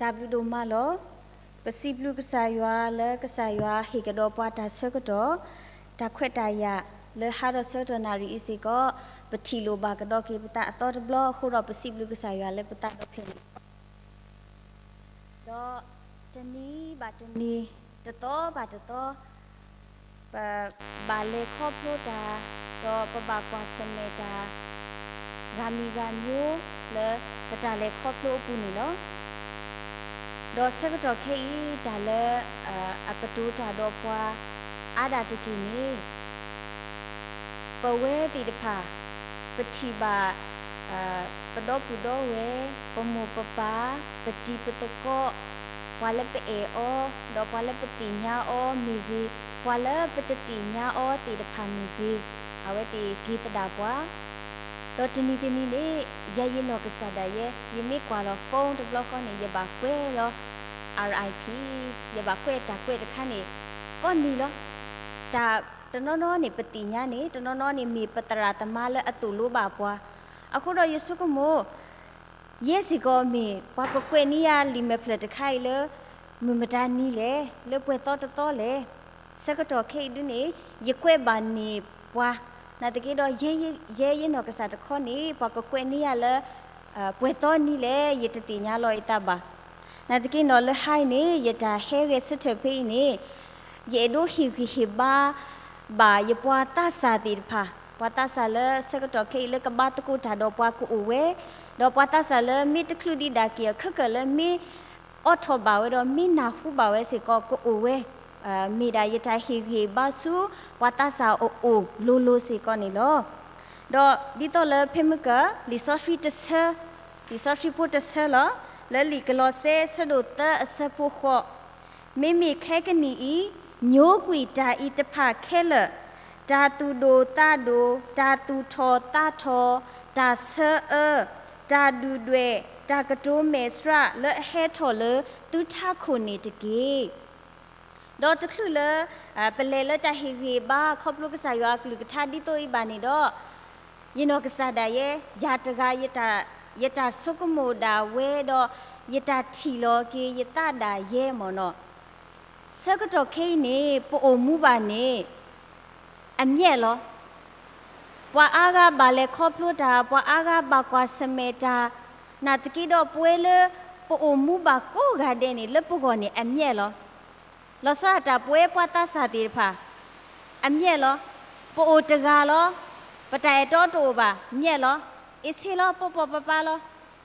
တၢ်ဘျုးဒိၣ်မးလီၤ. ပစံးဘျုးကစၢ်ယွၤလၢကစၢ်ယွၤဟ့ၣ်ကဒီးပှၤတၢ်ဆၢကတီၢ်, တၢ်ခွဲးတၢ်ယာ်လၢဟါဒီးဆၢကတီၢ်နၣ်ရံၣ်အံၤစ့ၢ်ကီး, ပထံၣ်လိာ်ဘၣ်ကဒီးက့ၤပသးအသီတဘျီအဃိဒီး ပစံးဘျုးကစၢ်ယွၤလၢပသးဒီဖျၢၣ်န့ၣ် ဒီးတနံၤဘၣ်တနံၤ, တသီဘၣ်တသီ, ပဘၣ်လဲၤခီဖျိတၢ်, ဒီးပဘၣ်ကွၢ်ဆၢၣ်မဲာ်တၢ် ဂၤမံၤဂၤမံၤ လၢပတၢ်လဲၤခီဖျိအပူၤန့ၣ်လီၤ. ဒီးဆၢကတီၢ်ခဲအံၤ တၢ်လၢအကတိၤတၢ်ဒီးပှၤအါဒၣ်တက့ၢ်န့ၣ် ပဝဲသ့ၣ်တဖၣ် ပထံၣ်ဘၣ် ပဒီပုၢ်ဒီဝဲၢ်, ပမိၢ်ပပၢ်, ပတံၤပသကိး, ပှၤလၢပအဲၣ်အီၤ, ဒီးပှၤလၢပသ့ၣ်ညါအီၤမ့ၢ်ဂ့ၤ, ပှၤလၢပတသ့ၣ်ညါအီၤသ့ၣ်တဖၣ်မ့ၢ်ဂ့ၤ, အဝဲသ့ၣ်က့ၤသဒၣ်ပှၤ ဒီးတနံၤတနံၤန့ၣ် ယဲယနီၢ်ကစၢ်ဒၣ်ယဲ ယမ့ၢ်ကွၢ်လီၤ phone တဘျီဃီန့ၣ် ယဘၣ်ကွဲးလီၤ R I P, ယဘၣ်ကွဲးတၢ်ကွဲးတခါန့ၣ် ကိးနံၤလီၤ. တၢ်တနီၤနီၤန့ၣ် ပသ့ၣ်ညါန့ၣ် တနီၤနီၤန့ၣ် မ့ၢ်ပသရၣ်သမါလၢအသိၣ်လိဘၣ်ပှၤ. အဃိဒီးယဆိကမိၣ် ယဲစ့ၢ်ကီးမ့ၢ်ပှၤကကွဲးန့ၢ်ယၤလံာ်မဲာ်ဖျၢၣ်တခါအံၤလၢ မုၢ်မတၤနံၤလဲၣ်, လၢပှဲၤသီတသီလဲၣ်. ဆၢကတီၢ်ခဲအံၤဒုန့ၣ် ယကွဲးဘၣ်န့ၢ်ပှၤ, နာ်သက့ဒီး ယဲယနီၢ်ကစၢ်တခီန့ၣ် ပှၤကကွဲးန့ၢ်ယၤလၢ ပှဲၤသီနံၤလဲၣ် ယတသ့ၣ်ညါလီၤယသးဘၣ်. နာ်သက့နီၤ လၢဟါအံၤန့ၣ် ယတၢ်ဟဲဂဲၤဆၢထၢၣ်ဖဲအံၤန့ၣ် ယအဲၣ်ဒိးဟ့ၣ်ဂံၢ်ဟ့ၣ်ဘါ ဘၣ်ယပှၤသးစၢ်သ့ၣ်တဖၣ်, ပှၤသးစၢ်လၢဆၢကတီၢ်ခဲအံၤလၢကဘါသကိးတၢ်ဒီးပှၤကအိၣ်ဝဲ, ဒီးပှၤသးစၢ်လၢမ့ၢ်တချုးဒံးဒၣ်က့ၤအီၤ ခဲကၢၣ်လၢမ့ၢ်အိးထီၣ်ဘၣ်ဝဲဒီး မ့ၢ်နၢ်ဟူဘၣ်ဝဲစ့ၢ်ကီးကအိၣ်ဝဲ, မ့ၢ်ဒၣ်ယတၢ်ဟ့ၣ်ဂံၢ်ဟ့ၣ်ဘါဆူ ပှၤသးစၢ်အအိၣ်လိၤလိၤစ့ၢ်ကီးန့ၣ်လီၤ. ဒီးဒ်သိးလၢဖဲမုၢ်ကၢၢ် လံာ်စီဆှံတဆၢ, လံာ်စီဆှံဖိတဆၢလီၤ, လၢလံာ်ကလီးစဲ ဆၢဒိၣ်သၢ အဆၢဖိဃိး, မ့မ့ၢ်ခဲကနံၣ်အံၤ ညိကွံာ်တၢ်အံၤတဖၣ်ခဲလၢာ်, တၢ်သူၣ်ဒိၣ်သးဒိၣ်, တၢ်သူၣ်ထီၣ်သးထီၣ်, တၢ်ဆၢအၢ, တၢ်ဒုၣ်ဒွဲၣ်, တၢ်ကတိၤမဲာ်ဆှး လၢအဟဲထီၣ်လၢသုထးခိၣ်န့ၣ်တက့ၢ်. ဒီးတချုးလၢ ပလဲၤလၢတၢ်ဟ့ၣ်ဂံၢ်ဟ့ၣ်ဘါ ခီဖျိကစၢ်ယွၤအကလုၢ်ကထါဒ်သိးအံၤဘၣ်န့ၣ်ဒီး, ယနီၢ်ကစၢ်ဒၣ်ယဲ ယၤတဂၤ ယတၢ်ဆိကမိၣ်ဒၣ်ဝဲဒီး ယတၢ်ထံၣ်လီၤက့ၤယသးဒၣ်ယဲမ့ၢ်နီၤ, ဆၢကတီၢ်ခဲအံၤန့ၣ် ပအိၣ်မူဘၣ်န့ၣ် အမျဲၢ်လီၤ. ပှၤအါဂၤဘၣ်လဲၤခီဖျိတၢ်, ပှၤအါဂၤဘၣ်ကွၢ်ဆၢၣ်မဲာ်တၢ်, နာ်သက့ဒီးပဝဲလၢ ပအိၣ်မူဘၣ်ကိးဂၤဒဲးန့ၣ် လၢပဂီၢ်န့ၣ် အမျဲၢ်လီၤ. လီၤဆီဒၣ်တၢ်ပဝဲပှၤသးစၢ်သ့ၣ်တဖၣ် အမျဲၢ်လီၤ. ပအိၣ်တဂၤလီၤ. ပတၢ်အဲၣ်တီတအိၣ်ဘၣ် မျဲၢ်လီၤ. အ့ၣ်ဆ့လီၤ ပိာ်ပိာ်ပၤပၤလီၤ.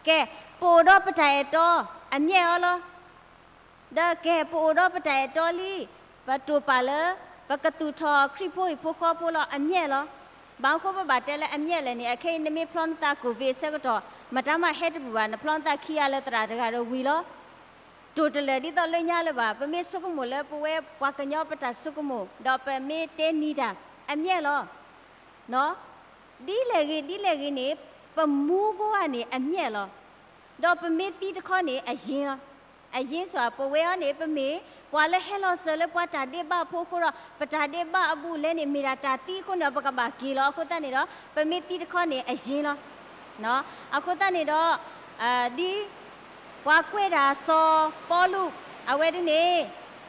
ကဲ, ပအိၣ်ဒီးပတၢ်အဲၣ်တီ အမျဲၢ်အီၤလီၤ. ဒီးကဲ ပအိၣ်ဒီးပတၢ်အဲၣ်တီလံ, ပတိာ်ပာ်လၢ ပကသူၣ်ထီၣ်ခရံာ်ဖိဟံၣ်ဖိဃီဖိလီၤ အမျဲၢ်လီၤ. ဘၣ်မနုၤဃိပဘၣ်တဲလၢအမျဲၢ်လဲၣ်န့ၣ် အခဲအံၤနမ့ၢ်ဖျီနသး COVID ဆၢကတီၢ် မတၤမးဟဲတပူၤဘၣ် နဖျီနသးခံဂၤလၢသရၣ်တဂၤဒီးဝံၤလီၤ. တိာ်တလၢာ်ဒ်သိးလၢညါလၢၤဘၣ်. ပမ့ၢ်ဆိကမိၣ်လၢပဝဲပှၤကညီပတၢ်ဆိကမိၣ် ဒီးပမ့ၢ်တဲနံၤတၢ် အမျဲၢ်လီၤ. ဒ်လဲၣ်ဂ့ၤ ဒ်လဲၣ်ဂ့ၤန့ၣ် ပမူကိးဂၤန့ၣ် အမျဲၢ်လီၤ. ဒီးပမ့ၢ်သံတခီန့ၣ် အယံၤလီၤ. အယံၤစ့ၢ် ပဝဲအံၤန့ၣ် ပမ့ၢ်ပှၤလၢဟဲလီၤစၢၤလၢပှၤတၢ်ဒဲးဘးဖိအဃိဒီး ပတၢ်ဒဲးဘးအဘူးအလဲန့ၣ် မ့ၢ်ဒၣ်တၢ်သံအဃိန့ၣ် ပကဘၣ်က့ၤလီၤ. အဃိသတးန့ၣ်ဒီး ပမ့ၢ်သံတခီန့ၣ် အယံၤလီၤ. အဃိသတးန့ၣ်ဒီး ဒ်ပှၤကွဲးတၢ်စီၤပီလူး အဝဲဒၣ်န့ၣ်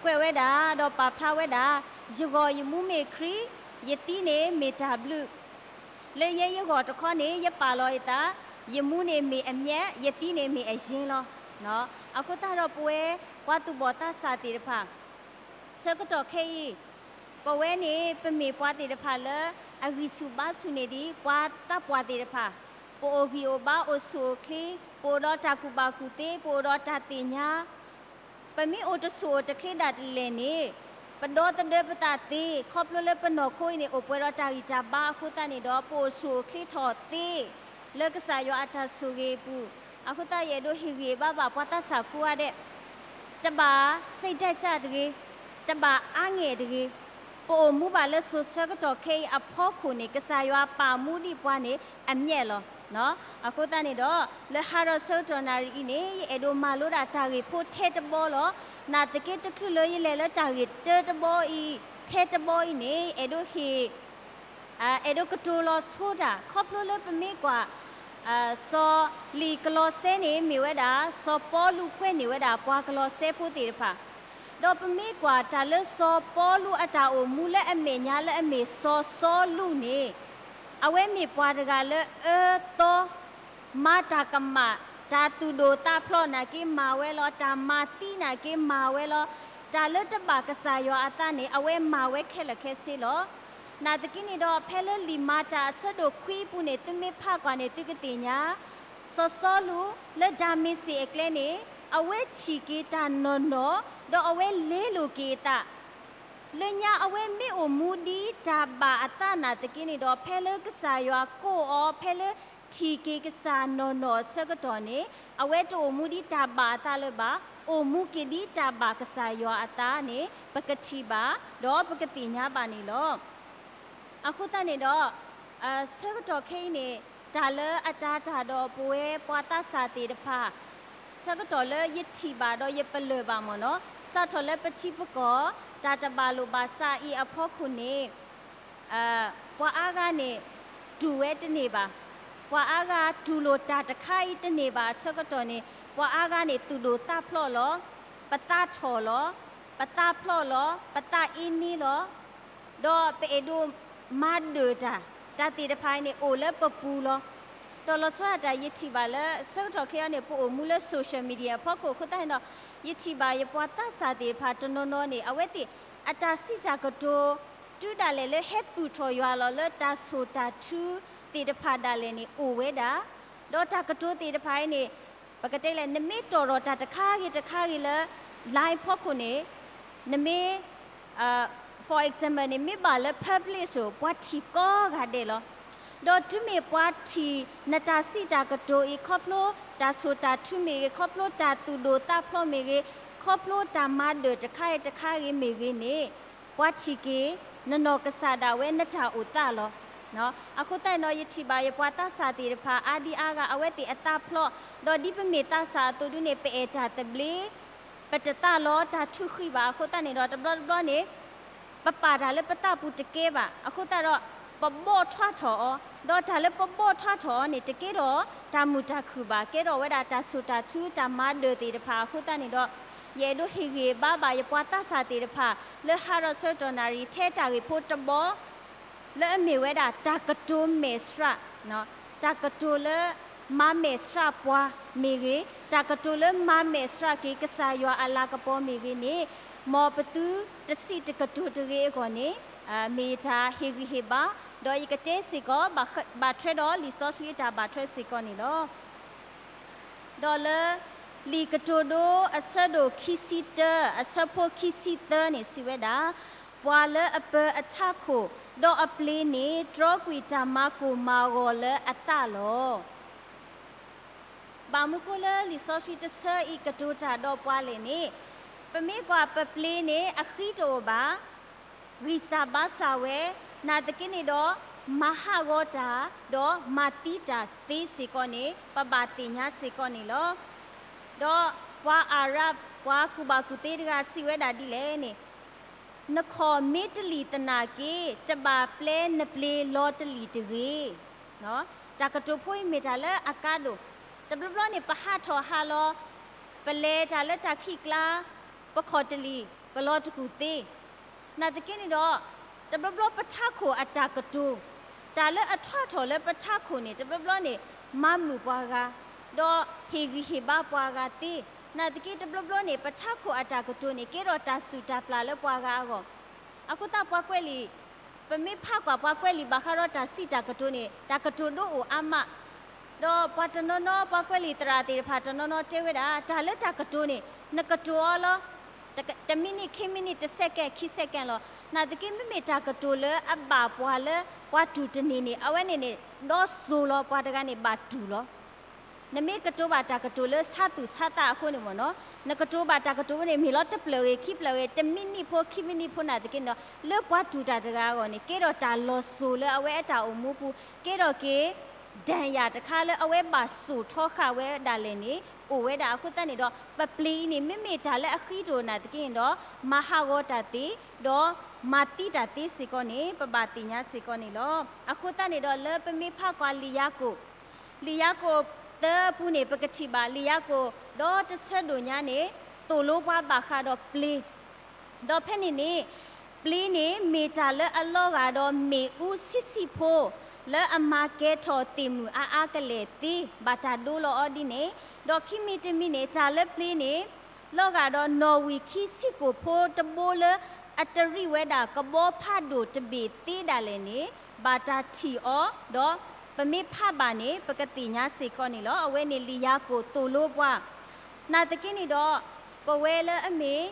ကွဲးဝဲဒၣ် ဒီးပာ်ဖျါဝဲဒၣ် ယဂီၢ်ယမူမ့ၢ်ခရံာ်, ယသံန့ၣ်မ့ၢ်တၢ်ဘျုး လၢယဲယဂီၢ်တခီန့ၣ် ယပာ်လီၤယသး, ယမူန့ၣ်မ့ၢ်အမျဲၢ်, ယသံန့ၣ်မ့ၢ်အယံၤလီၤ. အဃိသတးဒီးပဝဲ ပှၤသူၣ်ဘီၣ်သးစၢ်သ့ၣ်တဖၣ် ဆၢကတီၢ်ခဲအံၤ ပဝဲန့ၣ် ပမ့ၢ်ပှၤသ့ၣ်တဖၣ်လၢ အဂံၢ်ဆူၣ်ဘါဆူၣ်န့ၢ်ဒံး ပှၤသးပှၢ်သ့ၣ်တဖၣ်, ပအိၣ်ဂံၢ်အိၣ်ဘါ အိၣ်ဆူၣ်အိၣ်ချ့, ပအိၣ်ဒီးတၢ်ကူၣ်ဘၣ်ကူၣ်သ့, ပအိၣ်ဒီးတၢ်သ့ၣ်ညါ ပမ့ၢ်အိၣ်တဆူၣ်အိၣ်တချ့ဒၣ်တလဲာ်န့ၣ် ပဒီသဒၢပသးသ့, ခီဖျိလၢပနီၢ်ခိအံၤန့ၣ် အိၣ်ပှဲၤဒီးတၢ်ဂံၢ်တၢ်ဘါအဃိသတးန့ၣ်ဒီး ပအိၣ်ဆူၣ်အိၣ်ချ့ထီၣ်သ့ လၢကစၢ်ယွၤအတၢ်ဆိၣ်ဂ့ၤအပူၤ, အဃိသတး ယအဲၣ်ဒိးဟ့ၣ်ဂံၢ်ဟ့ၣ်ဘါဘၣ်ပှၤသးစၢ်ကိးဂၤဒဲး, တဘၣ်စံးဒၣ်စၢ်တဂ့ၤ, တဘၣ်အါငဲၢ်တဂ့ၤ, ပအိၣ်မူဘၣ်လၢစိၤဆၢကတီၢ်ခဲအံၤအဖီခိၣ်န့ၣ် ကစၢ်ယွၤပာ်မူဒံးပှၤန့ၣ် အမျဲၢ်လီၤ. အဃိသတးန့ၣ်ဒီး လၢဟါဒီးဆၢကတီၢ်နၣ်ရံၣ်အံၤန့ၣ် ယအဲၣ်ဒိးမၤလိဒၣ်တၢ်ဂ့ၢ်ဖိထဲတဘီလီၤ. နာ်သက့တချုးလၢယလဲၤလၢတၢ်ဂ့ၢ်တၢတဘီအံၤ, ထဲတဘီအံၤန့ၣ် အဲၣ်ဒိးဟ့ၣ် အဲၣ်ဒိးကတိၤလီၤဆိတၢ် ခီဖျိလၢပမ့ၢ်ကွၢ် စီၤလံာ်ကလီးစဲန့ၣ်မ့ၢ်ဝဲဒၣ် စီၤပီလူးကွဲးန့ၢ်ဝဲဒၣ်ပှၤကလီးစဲဖိသ့ၣ်တဖၣ်, ဒီးပမ့ၢ်ကွၢ်တၢ်လၢစီၤပီလူးအတၢ်အိၣ်မူလၢအမဲာ်ညါလၢအမ့ၢ်စီၤစီလူးန့ၣ်, အဝဲမ့ၢ်ပှၤတဂၤလၢအၢသီ မၤတၢ်ကမၣ်, တၢ်သူၣ်ဒိၣ်သးဖျိးနာ်က့မၤဝဲလီၤ, တၢ်မၤသံနာ်က့မၤဝဲလီၤ, တၢ်လၢတဘၣ်ကစၢ်ယွၤအသးန့ၣ် အဝဲမၤဝဲခဲလၢာ်ခဲဆ့လီၤ. နာ်သက့န့ၣ်ဒီး ဖဲလၢလံာ်မၤတၢ်အဆၢဒိၣ်ခွံအပူၤန့ၣ် သုမ့ၢ်ဖးကွၢ်န့ၣ် သုကသ့ၣ်ညါ, စီၤစီလူးလၢဒၤမ့းစ့းအကျဲန့ၣ် အဝဲထံၣ်က့ၤတၢ်နီၢ်နီၢ်, ဒီးအဝဲလဲလိာ်က့ၤအသး လၢညါအဝဲမ့ၢ်အိၣ်မူဒ်တၢ်ဘၣ်အသးနာ်သက့န့ၣ်ဒီး ဖဲလၢကစၢ်ယွၤကိးအီၤ ဖဲလၢထံၣ်က့ၤကစၢ်နီၢ်နီၢ်အဆၢကတီၢ်န့ၣ် အဝဲတအိၣ်မူဒ်တၢ်ဘၣ်အသးလၢၤဘၣ်, အိၣ်မူက့ၤဒ်တၢ်ဘၣ်ကစၢ်ယွၤအသးန့ၣ် ပကထံၣ်ဘၣ် ဒီးပကသ့ၣ်ညါဘၣ်န့ၣ်လီၤ. အဃိသတးန့ၣ်ဒီး ဆၢကတီၢ်ခဲအံၤန့ၣ် တၢ်လၢအတၤတၢ်ဒီးပဝဲပှၤသးစၢ်သ့ၣ်တဖၣ် ဆၢကတီၢ်လၢယထံၣ်ဘၣ်ဒီးယပလၢၢ်ဘၣ်မ့ၢ်နီၤ, စးထီၣ်လၢပထံပကီၢ် တၢ်တဘၣ်လိာ်ဘၣ်စးအံၤအဖီခိၣ်န့ၣ် ပှၤအါဂၤန့ၣ် တူၢ်ဝဲတန့ၢ်ဘၣ်, ပှၤအါဂၤတူၢ်လိာ်တၢ်တခါအံၤတန့ၢ်ဘၣ်အဆၢကတီၢ်န့ၣ် ပှၤအါဂၤန့ၣ် သူၣ်ဒိၣ်သးဖျိးလီၤ, ပသးထီၣ်လီၤ, ပသးဖျိးလီၤ, ပသးအ့န့လီၤ ဒီးပအဲၣ်ဒိးမၤဒၢၣ်တၢ်, တၢ်သ့ၣ်တဖၣ်အံၤန့ၣ် အိၣ်လၢပပူၤလီၤ. ဒီးလီၤဆီဒၣ်တၢ် ယထံၣ်ဘၣ်လၢဆၢကတီၢ်ခဲအံၤန့ၣ် ပအိၣ်မူလၢ social media အဖီခိၣ်အဃိသတးန့ၣ်ဒီး ယထံၣ်ဘၣ်ယပှၤသးစၢ်သ့ၣ်တဖၣ်တနီၤနီၤန့ၣ် အဝဲသ့ၣ်အတၢ်စံးတၢ်ကတိၤ တုၤဒၣ်လဲာ်လၢဟဲပုၢ်ထီၣ်ယွၤလီၤလၢတၢ်ဆိၣ်တၢ်ထုသ့ၣ်တဖၣ်ဒၣ်လဲာ်န့ၣ် အိၣ်ဝဲဒၣ် ဒီးတၢ်ကတိၤသ့ၣ်တဖၣ်အံၤန့ၣ် ပကတဲလဲၣ် နမ့ၢ်တီၣ်ထီၣ်တၢ်တခါဂ့ၤတခါဂ့ၤလၢ line ဖီခိၣ်န့ၣ် နမ့ၢ် for example န့ၣ် မ့ၢ်ဘၣ်လၢ public စိၤ ပှၤထံၣ်ကိးဂၤဒဲးလီၤ. ဒီးတုၤမ့ၢ်ပှၤထံၣ်နတၢ်စံးတၢ်ကတိၤအံၤ ခီဖျိတၢ်ဆိၣ်တၢ်ထုမ့ၢ်ဂ့ၤ, ခီဖျိတၢ်သူၣ်ဒိၣ်သးဖျိးမ့ၢ်ဂ့ၤ, ခီဖျိတၢ်မၤဒၢၣ်တခါဂ့ၤတခါဂ့ၤမ့ၢ်ဂ့ၤန့ၣ် ပှၤထံၣ်က့ၤ နနီၢ်ကစၢ်ဒၣ်ဝဲနတၢ်အိၣ်သးလီၤ. အဃိသတးန့ၣ်ဒီး ယထံၣ်ဘၣ်ယပှၤသးစၢ်သ့ၣ်တဖၣ် အါဒံအါဂၤ အဝဲသ့ၣ်အသးဖျိး, ဒီးဒ်ပမ့ၢ်သးစၢ်အသိးဒုန့ၣ် ပအဲၣ်တၢ်သဘျ့, ပတသးလီတၢ်ထုးဃံဘၣ်. အဃိသတးန့ၣ်ဒီး တဘျီတဘျီန့ၣ် ပပာ်တၢ်လၢပသးပူၤတကဲဘၣ်. အဃိသတးဒီး ပဘီၣ်ထွါထီၣ်အီၤ, ဒီးတၢ်လၢပဘီၣ်ထွါထီၣ်အီၤန့ၣ် တကဲထီၣ်တၢ်မုာ်တၢ်ခုၣ်ဘၣ်, ကဲထီၣ်ဝဲဒၣ်တၢ်ဆိၣ်တၢ်ထုတၢ်မၤဒၢၣ်သ့ၣ်တဖၣ်. အဃိသတးန့ၣ်ဒီး ယအဲၣ်ဒိးဟ့ၣ်ဂံၢ်ဘါဘၣ်ယပှၤသးစၢ်သ့ၣ်တဖၣ် လၢဟးထီၣ်ဆၢကတီၢ်နၣ်ရံၣ် ထဲတၢ်ဂ့ၢ်ဖိတဘီ လၢအမ့ၢ်ဝဲဒၣ်တၢ်ကတိၤမဲာ်ဆှး, တၢ်ကတိၤလၢမၤမဲာ်ဆှးပှၤမ့ၢ်ဂ့ၤ, တၢ်ကတိၤလၢမၤမဲာ်ဆှးက့ၤကစၢ်ယွၤအလၤကပီၤမ့ၢ်ဂ့ၤန့ၣ်, မ်ပသုတစံးတကတိၤတဂ့ၤအဂီၢ်န့ၣ် မ့ၢ်ယတၢ်ဟ့ၣ်ဂံၢ်ဟ့ၣ်ဘါ, ဒီးယကတဲစ့ၢ်ကီး ဘၣ်ထွဲဒီးလံာ်စီဆှံအတၢ်ဘၣ်ထွဲစ့ၢ်ကီးန့ၣ်လီၤ. ဒီးလၢ လံာ်ကတိၤဒိအဆၢဒိၣ်ခံဆံတၢ အဆၢဖိခံဆံသၢန့ၣ် စံးဝဲဒၣ်, ပှၤလၢအပၢၤအထးခိၣ်, ဒီးအပျ့ၤန့ၣ် တြီကွံာ်တၢ်မၤကိၢ်မၤဂီၤလၢအသးလီၤ. ဘၣ်မနုၤဃိလၢလံာ်စီဆှံတဆၢအံၤကတိၤတၢ်ဒီးပှၤလဲၣ်န့ၣ်, ပမ့ၢ်ကွၢ်ပပျ့ၤန့ၣ် အဃံတအိၣ်ဘၣ်, ဂံၢ်စၢ်ဘါစၢ်ဝဲ, နာ်သက့န့ၣ်ဒီး မၤဟးဂီၤတၢ်, ဒီးမၤသံတၢ်သ့စ့ၢ်ကီးန့ၣ် ပဘၣ်သ့ၣ်ညါစ့ၢ်ကီးန့ၣ်လီၤ. ဒီးပှၤအၤရၣ် ပှၤကူၣ်ဘၣ်ကူၣ်သ့တဂၤစံးဝဲဒၣ်ဒ်လဲၣ်န့ၣ်, နခီၣ်မ့ၢ်တလံၣ်သနာ်က့ တဘၣ်ပျဲနပျ့ၤလီၤတလံၣ်တဂ့ၤ. တၢ်ကတိၤဖိအံၤမ့ၢ်တၢ်လၢအကါဒိၣ်, တဘျီဘျီန့ၣ် ပဟးထီၣ်ဟးလီၤ, ပလဲၤတၢ်လၢတၢ်ခံးကျါ, ပခီၣ်တလံၣ် ပလီၤတကူၣ်သ့ နာ်သက့န့ၣ်ဒီး တဘျီဘျီပထးခိၣ်အတၢ်ကတိၤ, တၢ်လၢအထွါထီၣ်လၢပထးခိၣ်န့ၣ် တဘျီဘျီန့ၣ် မၤမုာ်ပှၤဂၤ, ဒီးဟ့ၣ်ဂံၢ်ဟ့ၣ်ဘါပှၤဂၤသ့, နာ်သက့တဘျီဘျီန့ၣ် ပထးခိၣ်အတၢ်ကတိၤန့ၣ် ကဲထီၣ်တၢ်စူၢ်တၢ်ပျၢ်လၢပှၤဂၤအဂီၢ်. အဃိသတးပှၤကွဲးလံာ်, ပမ့ၢ်ဖးကွၢ်ပှၤကွဲးလံာ်ဘၣ်ဃးဒီးတၢ်စံးတၢ်ကတိၤန့ၣ် တၢ်ကတိၤဒိအိၣ်အါမး, ဒီးပှၤတနီၤနီၤ ပှၤကွဲးလံာ်သရၣ်သ့ၣ်တဖၣ်တနီၤနီၤတဲဝဲဒၣ် တၢ်လၢတၢ်ကတိၤန့ၣ် နကတိၤအီၤလီၤ တမံးနံး ခံမံးနံး တsecond ခံsecondလီၤ. နာ်သက့မ့မ့ၢ်တၢ်ကတိၤလၢအဘၣ်ပှၤလၢပှၤတူၢ်တန့ၢ်န့ၣ် အဝဲန့ၣ်န့ၣ် ဒီစိၤလီၤ ပှၤတဂၤန့ၣ်ဘၣ်တူၢ်လီၤ. နမ့ၢ်ကတိၤဘၣ်တၢ်ကတိၤလၢဆါသူၣ်ဆါသးအဃိန့ၣ်မ့ၢ်နီၤ, နကတိၤဘၣ်တၢ်ကတိၤန့ၣ် မ့ၢ်လီၤတဖျၢၣ်ဂ့ၤ ခံဖျၢၣ်ဂ့ၤ တမံးနံးဖိ ခံမံးနံးဖိနာ်သက့န့ၣ်ဒီး လၢပှၤတူၢ်တၢ်တဂၤအဂီၢ်န့ၣ် ကဲထီၣ်တၢ်လီၤစိၤလၢအဝဲအတၢ်အိၣ်မူပူၤ ကဲထီၣ်က့ၤ ဒဏ်ရာ တခါလၢအဝဲဘၣ်စိာ်ထီဃာ်ဝဲဒၣ်လဲာ်န့ၣ် အိၣ်ဝဲဒၣ်. အဃိသတးန့ၣ်ဒီး ပပျ့ၤအံၤန့ၣ် မ့မ့ၢ်တၢ်လၢအဃံတအိၣ်နာ်သက့န့ၣ်ဒီး မၤဟးဂီၤတၢ်သ့, ဒီးမၤသံတၢ်သ့စ့ၢ်ကီးန့ၣ် ပဘၣ်သ့ၣ်ညါစ့ၢ်ကီးန့ၣ်လီၤ. အဃိသတးန့ၣ်ဒီး လၢပမ့ၢ်ဖးကွၢ်လံာ်ယၤကိာ် လံာ်ယၤကိာ်သၢအပူၤန့ၣ် ပကထံၣ်ဘၣ်လံာ်ယၤကိာ် ဒီးတဆၢဒိၣ်ညါန့ၣ် သိၣ်လိပှၤဘၣ်ဃးဒီးပျ့ၤ, ဒီးဖဲန့ၣ်န့ၣ် ပျ့ၤန့ၣ် မ့ၢ်တၢ်လၢအလီၤဂာ်ဒီးမ့ၣ်အူဆံးဆံးဖိ လၢအမၤကဲထီၣ်သ့ၣ်မုၢ်အါအါကလဲာ်သ့ ဘၣ်တၢ်ဒိလီၤအီၤဒ်န့ၣ်, ဒီးခံမံၤတမံၤန့ၣ် တၢ်လၢပျ့ၤန့ၣ် လီၤဂာ်ဒီးနီၣ်ဝံာ်ခံဆံကိာ်ဖိတဘိလၢ အတရံးဝဲဒၣ်ကဘီဖးဒိၣ်တဘ့ၣ်သ့ဒၣ်လဲာ်န့ၣ် ဘၣ်တၢ်ထံၣ်အီၤ, ဒီးပမ့ၢ်ဖးဘၣ်န့ၣ် ပကသ့ၣ်ညါစ့ၢ်ကီးန့ၣ်လီၤ. အဝဲန့ၣ်လံာ်ယၤကိာ်သိၣ်လိပှၤ နာ်သက့န့ၣ်ဒီး ပဝဲလၢအမ့ၢ်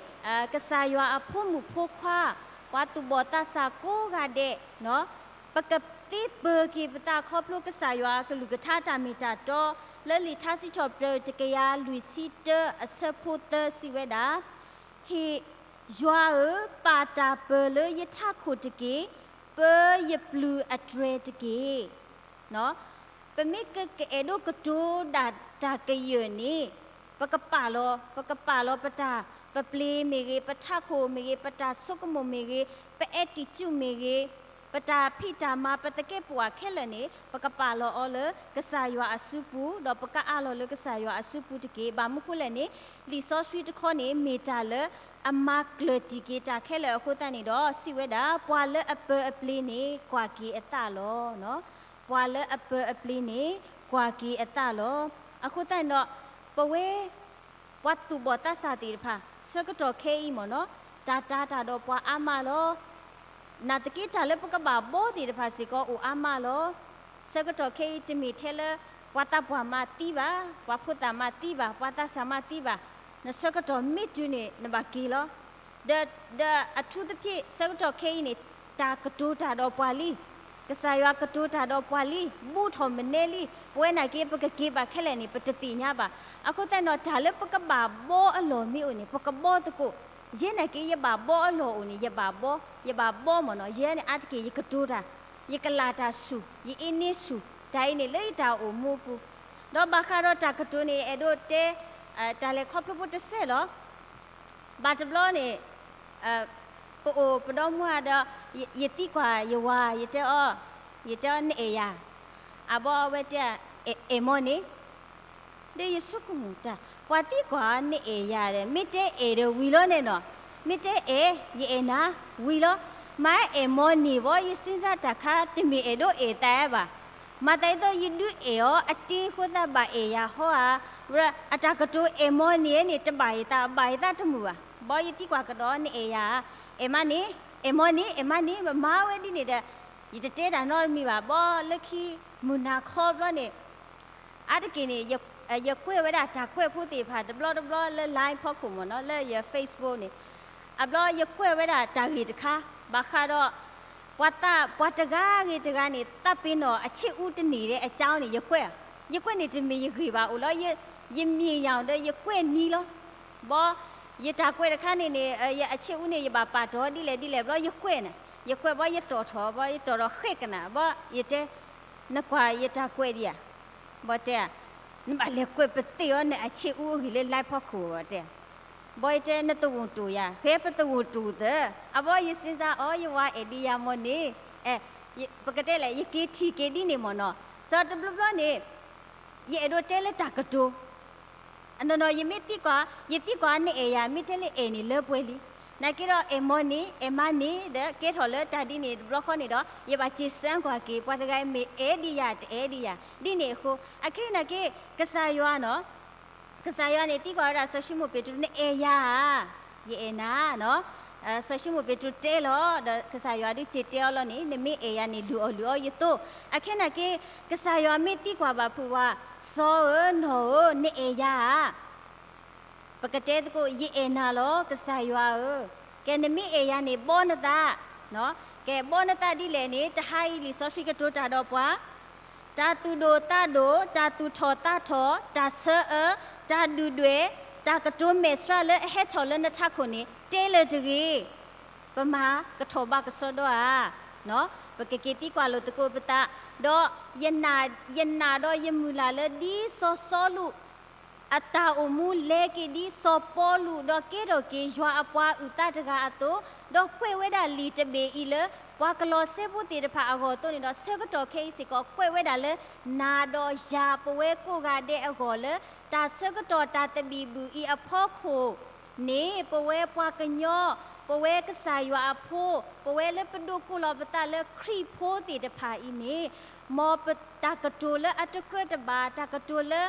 ကစၢ်ယွၤအဖိမုၣ်ဖိခွါ ပှၤသူၣ်ဘီၣ်သးစၢ်ကိးဂၤဒဲး, ပကသ့ပၢၤက့ၤပသးခီဖျိကစၢ်ယွၤအကလုၢ်ကထါတၢ်မ့ၢ်တၢ်တီ, လၢလံာ်ထါစံးထီၣ်ပတြၢၤတကယၤလွံၢ်ဆံတၢအဆၢဖိသၢစံးဝဲဒၣ်, ဟ့ၣ်ယွၤဧၢ, ပာ်တၢ်ပၢၤလၢယထးခိၣ်တက့ၢ်, ပၢယပျုၤအတြဲၤတက့ၢ်. ပမ့ၢ်ကအဲၣ်ဒိးကတိၤဒၣ်တၢ်ကယၢၢ်န့ၣ် ပကပာ်လီၤ, ပကပာ်လီၤပတၢ်ပပျ့ၤမ့ၢ်ဂ့ၤ, ပထးခိၣ်မ့ၢ်ဂ့ၤ, ပတၢ်ဆိကမိၣ်မ့ၢ်ဂ့ၤ, ပattitudeမ့ၢ်ဂ့ၤ, ပတၢ်ဖံးတၢ်မၤ ပသကဲးပဝးခဲလၢာ်န့ၣ် ပကပာ်လီၤအီၤလၢကစၢ်ယွၤအစုပူၤ, ဒီးပကအးလီၤလၢကစၢ်ယွၤအစုပူၤတက့ၢ်. ဘၣ်မနုၤဃိလဲၣ်န့ၣ် လံာ်စီဆှံတခီန့ၣ် မ့ၢ်တၢ်လၢအမၤကျၢၤတံၢ်က့ၤတၢ်ခဲလၢာ်အဃိသတးန့ၣ်ဒီး စံးဝဲဒၣ် ပှၤလၢအပၢၤအပျ့ၤန့ၣ် ကွၢ်က့ၤအသးလီၤ. ပှၤလၢအပၢၤအပျ့ၤန့ၣ် ကွၢ်က့ၤအသးလီၤ. အဃိသတးန့ၣ်ဒီး ပဝဲ ပှၤသူၣ်ဘီၣ်သးစၢ်သ့ၣ်တဖၣ် ဆၢကတီၢ်ခဲအံၤမ့ၢ်နီၤ တၢ်တာ်တၢ်ဒီးပှၤအါမးလီၤ. နာ်သက့တၢ်လၢပကဘၣ်ဘီသ့ၣ်တဖၣ်စ့ၢ်ကီးအိၣ်အါမးလီၤ. ဆၢကတီၢ်ခဲအံၤတမ့ၢ်ထဲလၢ ပှၤသးပှၢ်မၤသံဘၣ်, ပှၤဖိသၣ်မၤသံဘၣ်, ပှၤသးစၢ်မၤသံဘၣ်, နဆၢကတီၢ်မ့ၢ်တုၤန့ၣ် နဘၣ်က့ၤလီၤ. ဒီး ဒီးအထူးသဖြင့် ဆၢကတီၢ်ခဲအံၤန့ၣ် တၢ်ကတိၤတၢ်ဒီးပှၤလံ, ကစၢ်ယွၤကတိၤတၢ်ဒီးပှၤလံ, ဘူးထီၣ်မနဲလံ, ပဝဲနာ်က့ ပကက့ၤဘၣ်ခဲလၢာ်န့ၣ် ပတသ့ၣ်ညါဘၣ်. အဃိသတးန့ၣ်ဒီး တၢ်လၢပကဘၣ်ဘီအလီၢ်မ့ၢ်အိၣ်န့ၣ် ပကဘီသကိး. ယဲနာ်က့ ယဘၣ်ဘီအလီၢ်အိၣ်န့ၣ် ယဘၣ်ဘီ, ယဘၣ်ဘီမ့ၢ်နီၤ. ယဲန့ၣ်အါတက့ၢ် ယကတိၤတၢ်, ယကလၢ်တၢ်ဆူၣ်, ယအ့န့ဆူၣ်, တၢ်အံၤန့ၣ်လၢယတၢ်အိၣ်မူအပူၤ. ဒီးဘၣ်ဃးဒီးတၢ်ကတိၤန့ၣ် ယအဲၣ်ဒိးတဲ တၢ်လဲၤခီဖျိဖိတစဲးလီၤ. ဘၣ်တဘျီန့ၣ် ပအိၣ်ပဒီမါဒီး ယသံကွၢ်ယဝၤ ယတဲအီၤ, ယတဲအီၤ နအဲၣ်ယၤ, အဘီအဝဲတဲ အဲၣ်မီန့ၣ်, ဒီးယဆိကမိၣ်တၢ် ပှၤသံကွၢ်နအဲၣ်ယၤဒီး မ့ၢ်တဲအဲၣ်ဒီးဝံၤလီၤန့ၣ်နီၤ, မ့ၢ်တဲအဲၣ် ယအဲၣ်နၤ ဝံၤလီၤ, မ့ၢ်အဲၣ်မီန့ၣ်ဘီ ယစံးစၢ်တၢ်ခါ တမ့ၢ်အဲၣ်ဒိးအဲၣ်သးဘၣ်. မၤသးဒ်သိးယဒုးအဲၣ်အီၤ အတ့ဃိသးဘၣ်အဲၣ်ယၤဟီဧါ, ဝဲဒၣ်အတၢ်ကတိၤအဲၣ်မီန့ၣ်န့ၣ် တဘၣ်ယသး ဘၣ်ယသးတမုာ်ဘၣ်. ဘီယသံကွၢ်ကဒီး နအဲၣ်ယၤဧါ, အဲၣ်မးန့ၣ်, အဲၣ်မီန့ၣ်, အဲၣ်မးန့ၣ်, မ့ၢ်မၤဝဲဒ်န့ၣ်ဒီး ယတတဲတၢ်နီတမံၤဘၣ်. ဘီလၢခံမုၢ်နၤခီဘျီန့ၣ် အါတက့ၢ်န့ၣ် ယကွဲးဝဲဒၣ်တၢ်ကွဲးဖိသ့ၣ်တဖၣ် တဘျီတဘျီလၢ line ဖီခိၣ်မ့ၢ်နီၤ လၢယ Facebook န့ၣ်, အဘျီယကွဲးဝဲဒၣ်တၢ်ဂ့ၢ်တခါ ဘၣ်ဃးဒီး ပှၤသး ပှၤတဂၤဂ့ၤတဂၤန့ၣ် သးပ့ၤနီၣ်အဆ့အူတန့ၢ်ဒီးအကၠီန့ၣ် ယကွဲး, ယကွဲးန့ၣ်တမ့ၢ်ယဂ့ၢ်ဘၣ်အိၣ်လီၤ, ယမ့ၢ်ယၤဒီးယကွဲးနံၤလီၤ. ဘီ ယတၢ်ကွဲးတခါန့ၣ်န့ၣ် ယအဆ့အူန့ၣ် ယဘၣ်ပာ်တီၤဒ်လဲၣ်ဒ်လဲၣ် ဘျီယကွဲးန့ၣ်, ယကွဲးဘီယတီၣ်ထီၣ် ဘီယတီၣ်ထီၣ်ဃဲကနၣ် ဘီယတဲ နကွၢ်ယတၢ်ကွဲးဒံးဧါ, ဘီတဲ နဘၣ်လဲၤကွဲးပသ့ၣ်အီၤ နအဆ့အူအဂ့ၢ်လၢ line ဖီခိၣ် ဘီတဲ, ဘီယတဲ နသဝူၣ်တိၢ်ယၤ ဃဲပသဝူၣ်တိၢ်သၢ, အဘီယစံးစၢ်အီၤ ယဝၤအဲၣ်ဒံးယၤမီၢ်န့ၣ်, ပကတဲလဲၣ် ယက့ၤထံၣ်က့ၤဒ်န့ၣ်မီၢ်နီၤ, စီၤတဘျီဘျီန့ၣ် ယအဲၣ်ဒိးတဲလၢတၢ်ကတိၤ အနီၢ်နီၢ် ယမ့ၢ်သံကွၢ်, ယသံကွၢ်နအဲၣ်ယၤ မ့ၢ်တဲလၢအဲၣ်န့ၣ်လၢပှဲၤလံ. နာ်က့ဒီး အဲၣ်မီၢ်န့ၣ် အဲၣ်မးန့ၣ်ဒီး ကဲထီၣ်လၢတၢ်ဒ်န့ၣ်တဘျီဃီန့ၣ်ဒီး ယဘၣ်စံးစၢ်ကွၢ်က့ၤ ပှၤတဂၤအံၤမ့ၢ်အဲၣ်ဒံးယၤ တအဲၣ်ဒံးယၤ ဒ်န့ၣ်အဃိ အခဲအံၤနာ်က့ ကစၢ်ယွၤနီၤ ကစၢ်ယွၤန့ၣ် သံကွၢ်ဝဲဒၣ်စီၤၡံမိၣ်ပ့းတရူး နအဲၣ်ယၤဧါ, ယအဲၣ်နၤနီၤ. စီၤၡံမိၣ်ပ့းတရူးတဲလီၤ ဒီးကစၢ်ယွၤဒုးစံးတဲအီၤလီၤန့ၣ် နမ့ၢ်အဲၣ်ယၤန့ၣ် လုၢ်အီၣ်လုၢ်အီယသိ. အခဲနာ်က့ ကစၢ်ယွၤမ့ၢ်သံကွၢ်ဘၣ်ဖုးဝဲ စီၤဧၢ နီၢ်ဧၢ နအဲၣ်ယၤဧါ ပကတဲသကိး ယအဲၣ်နၤလီၤ ကစၢ်ယွၤဧၢ. ကဲ နမ့ၢ်အဲၣ်ယၤန့ၣ် ဘီနသး, ကဲ ဘီနသးဒ်လဲၣ်န့ၣ် တဟါအံၤလံာ်စီဆှံကတိၤတၢ်ဒီးပှၤ, တၢ်သူၣ်ဒိၣ်သးဒိၣ်, တၢ်သူၣ်ထီၣ်သးထီၣ်, တၢ်ဆၢအၢ, တၢ်ဒုၣ်ဒွဲၣ်, တၢ်ကတိၤမဲာ်ဆှးလၢအဟဲထီၣ်လၢနထးခိၣ်န့ၣ် တဲလၢာ်တဂ့ၤ. ပမၤကထီၣ်ဘၣ်ကစီဒီဧါ. ပကက့ၤသံကွၢ်လိာ်သကိးပသး, ဒီးယနာ်ဒီးယမုၢ်လၢ်လၢဒ်စီၤစီလူး အတၢ်အိၣ်မူလဲၤက့ၤဒ်စီၤပီလူး ဒီးကဲထီၣ်က့ၤယွၤအပှၤအုၣ်သးတဂၤအသိး, ဒီးကွဲးဝဲဒၣ်လံာ်တဘ့ၣ်အံၤလၢ ပှၤကလီးစဲဖိသ့ၣ်တဖၣ်အဂီၢ်အသိးန့ၣ်ဒီး ဆၢကတီၢ်ခဲအံၤစ့ၢ်ကီး ကွဲးဝဲဒၣ်လၢ နၤဒီးယၤပဝဲကိးဂၤဒဲးအဂီၢ်လၢ တၢ်ဆၢကတီၢ်တၢ်သဘံၣ်ဘုၣ်အံၤအဖီခိၣ်န့ၣ် ပဝဲပှၤကညီ, ပဝဲကစၢ်ယွၤအဖိ, ပဝဲလၢပဒိးကိးလီၤပသးလၢခရံာ်ဖိသ့ၣ်တဖၣ်အံၤန့ၣ်, မ်ပတၢ်ကတိၤလၢအတကြၢးတဘၣ်, တၢ်ကတိၤလၢ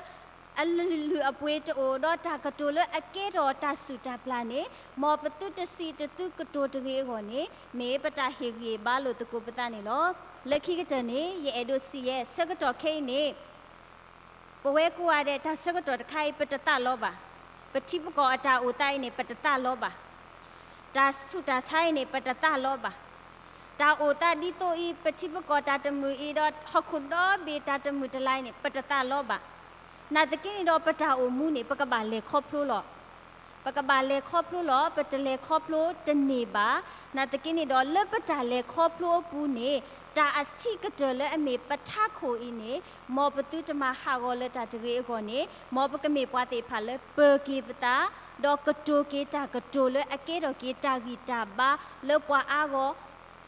အလုၢ်အပှ့ၤတအိၣ်, ဒီးတၢ်ကတိၤလၢအကဲထီၣ်တၢ်စူၢ်တၢ်ပျၢ်န့ၣ်, မ်ပသုတစံးတသုကတိၤတဂ့ၤအဂီၢ်န့ၣ် မ့ၢ်ပတၢ်ဟ့ၣ်ဂံၢ်ဘါလိာ်သကိးပသးန့ၣ်လီၤ. လၢခံကတၢၢ်န့ၣ် ယအဲၣ်ဒိးစံးယဲ ဆၢကတီၢ်ခဲအံၤန့ၣ် ပဝဲကိးဂၤဒဲး တၢ်ဆၢကတီၢ်တခါအံၤ ပတသးလီဘၣ်. ပထံပကီၢ်အတၢ်အိၣ်သးအံၤန့ၣ် ပတသးလီဘၣ်. တၢ်ဆူးတၢ်ဆါအံၤန့ၣ် ပတသးလီဘၣ်. တၢ်အိၣ်သးဒ်သိးအံၤ ပထံပကီၢ်တၢ်တမုာ်အံၤဒီး ဟီၣ်ခိၣ်ဒီဘ့ၣ်တၢ်တမုာ်တလၤအံၤန့ၣ် ပတသးလီဘၣ်. နာ်သက့န့ၣ်ဒီး ပတၢ်အိၣ်မူန့ၣ် ပကဘၣ်လဲၤခီဖျိလီၤ. ပကဘၣ်လဲၤခီဖျိလီၤ, ပတလဲၤခီဖျိတန့ၢ်ဘၣ်. နာ်သက့န့ၣ်ဒီး လၢပတၢ်လဲၤခီဖျိအပူၤန့ၣ် တၢ်အဆံးကတၢၢ်လၢအမ့ၢ်ပထးခိၣ်အံၤန့ၣ်, မ်ပသုတမၤဟးဂီၤလၢတၢ်တဂ့ၤအဂီၢ်န့ၣ်, မ်ပကမ့ၢ်ပှၤသ့ၣ်တဖၣ်လၢပၢၤက့ၤပသး, ဒီးကတိၤက့ၤတၢ်ကတိၤလၢအကဲထီၣ်က့ၤတၢ်ဂံၢ်တၢ်ဘါလၢပှၤအါဂၤ,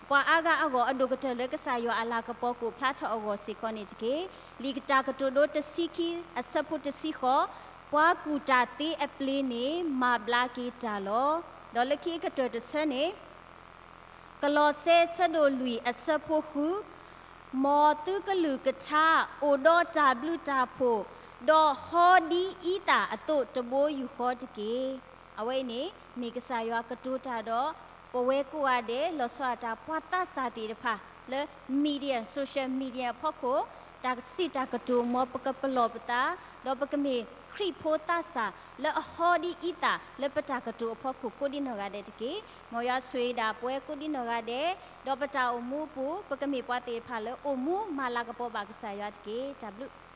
ပှၤအါဂၤအဂီၢ် အဒိၣ်ကတၢၢ်လၢကစၢ်ယွၤအလၤကပီၤကအိၣ်ဖျါထီၣ်အဂီၢ်စ့ၢ်ကီးန့ၣ်တက့ၢ်. လံာ်တၢ်ကတိၤဒိတဆံခံအဆၢဖိတဆံဃိး, ပှၤကူၣ်တၢ်သ့အပျ့ၤန့ၣ် မၤဘျါက့ၤတၢ်လီၤ. ဒီးလၢခံအကတၢၢ်တဆၢန့ၣ် ကလီးစဲဆၢဒိၣ်လွံၢ်အဆၢဖိဃု, မ်သုကလုၢ်ကထါအိၣ်ဒီးတၢ်ဘျုးတၢ်ဖှိၣ်, ဒီးဟီဒ်အံသၣ်အသိးတဘိယူၢ်ဃီတက့ၢ်. အဝဲအံၤန့ၣ် မ့ၢ်ကစၢ်ယွၤကတိၤတၢ်ဒီး ပဝဲကိးဂၤဒဲး လီၤဆီဒၣ်တၢ်ပှၤသးစၢ်သ့ၣ်တဖၣ်လၢ media, social media အဖီခိၣ်, တၢ်စံးတၢ်ကတိၤ မ်ပကပလီၢ်ပသး, ဒီးပကမ့ၢ်ခရံာ်ဖိသးစၢ်လၢအဟီဒ်အံသၣ်လၢပတၢ်ကတိၤအဖီခိၣ်ကိးဒံနီၢ်ဂၤဒဲးတက့ၢ်. မ်ယွၤဆိၣ်ဂ့ၤဒၣ်ပဝဲကိးဒံနီၢ်ဂၤဒဲး, ဒီးပတၢ်အိၣ်မူအပူၤ ပကမ့ၢ်ပှၤသ့ၣ်တဖၣ်လၢအိၣ်မူမၤလၤကပီၤဘၣ်ကစၢ်ယွၤတက့ၢ်. တၢ်ဘျုး